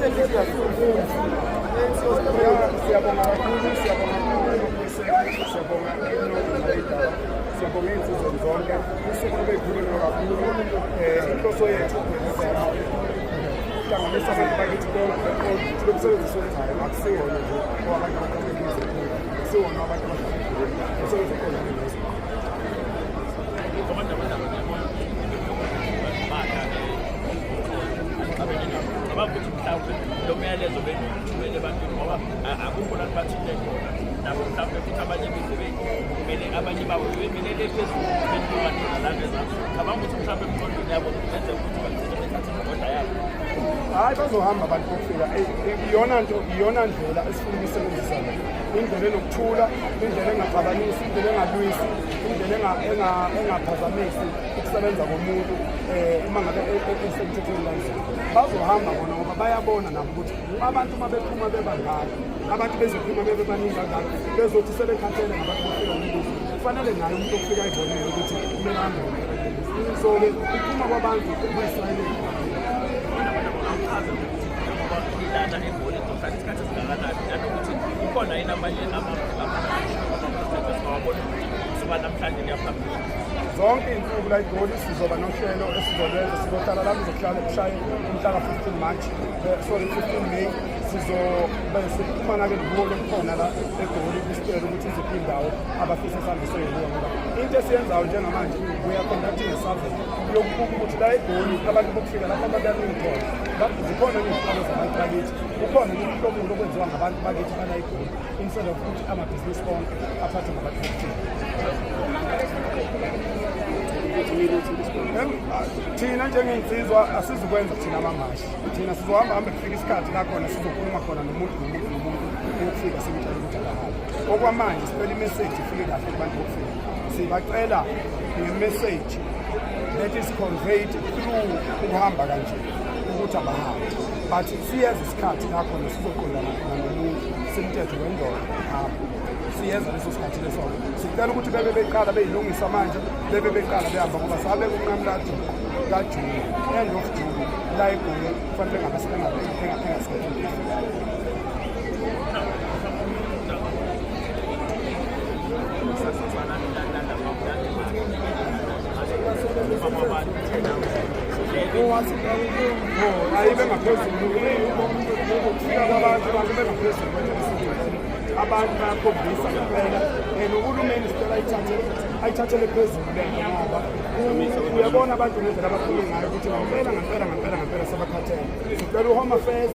Siyabonga kakhulu, siyabonga kakhulu, siyabonga indaba, siyabonga iy'nsizweni zonke. Usuku lube yikhululeko kakhulu. Inhloso yethu hlanganisa abantu bakithi bonke beqonde ukuthi lo msebenzi esiwenzayo akusiwona nje owabantu abaqhamuka, akusiwona wabantu abahlala, umsebenzi oqondene nezwe. Ngicabanga ukuthi mhlawumbe lo myalezo benuthumele ebantwini, ngoba akukho lani bathinte khona nabo, mhlawumbe futhi abanye bize kumele abanye babo bemelele phezulu, benuka nina la ngezansi. Cabanga ukuthi mhlawumbe emqondweni yabo kungenzeka ukuthi bagcine bethathe imigodla yabo. Hayi, bazohamba abantu bokufika. Iyona nto, iyona ndlela esifuna ukuyisebenzisa le, indlela enokuthula, indlela engaxabanisi, indlela engalwisi, indlela engaphazamisi ukusebenza komuntu uma ngabe esemthethweni kanzima. Bazohamba bona ngoba bayabona nabo ukuthi abantu uma bephuma bebangaka, abantu bezophuma bebe baningi kangaka, bezothi sebekhathele ngabantu bokufika ngombuzo. Kufanele naye umuntu okufika ayibonele ukuthi kumele ahambe. So-ke ukuphuma kwabantu kuyisayile. Awuchaze ukuthi njengoba lana eGoli kuzohlala isikhathi esingakanani, nanokuthi kukhona yini amanye ama-protest esingawabona ukuthi kusuka namhlanje kuyaphambili? Zonke iy'nsuku la iGoli sizoba nohlelo esizolwenza. Sizohlala la kuzohlala kushaye umhla ka-15 March, sorry, 15 May. Sizobe sixhumana-ke nobuholi obukhona la eGoli, kusicela ukuthi iziphi iy'ndawo abafisa sihambe soyibuka, ngoba into esiyenzayo njengamanje, we are conducting a survey yokubuka ukuthi la eGoli abantu bokufika lapho ababaningi khona, zikhona ney'qalo zabantu bakithi, kukhona nemihlomulo okwenziwa ngabantu bakithi bala eGoli, instead of ukuthi amabhizinisi onke aphathwe ngabantu bokufika. Thina njengey'nsizwa asizukwenza thina amamashi. Thina sizohamba hambe, kufika isikhathi la khona sizokhuluma khona nomuntu nomuntu nomuntu ukufika, simtshela ukuthi akahambe. Okwamanje sicela imeseji ifike kahle kubantu bokufika. Sibacela ngemeseji that is conveyed through ukuhamba kanje ukuthi abahambe, but siyeza isikhathi la khona sizoqondana khona nomuntu, simthethe wendoda hamba. Siyeza leso sikhathi leso. Sicela ukuthi bebe beqala beyilungisa manje, bebe beqala behamba, ngoba sabe kunqamladi kaJuni, end of June, la eGoli kufanele ngabe engasikhathini. Ayibe ngaphezulu ukufika kwabantu, abantu bengaphezulu kwendlela esikulungele. Abantu bayakhombisa ngempela, and uhulumeni sicela ayithathe, ayithathele phezulu le nto, ngoba uyabona abantu ngendlela abaphume ngayo ukuthi ngempela ngempela ngempela ngempela sebakhathele. Sicela u-Home Affairs.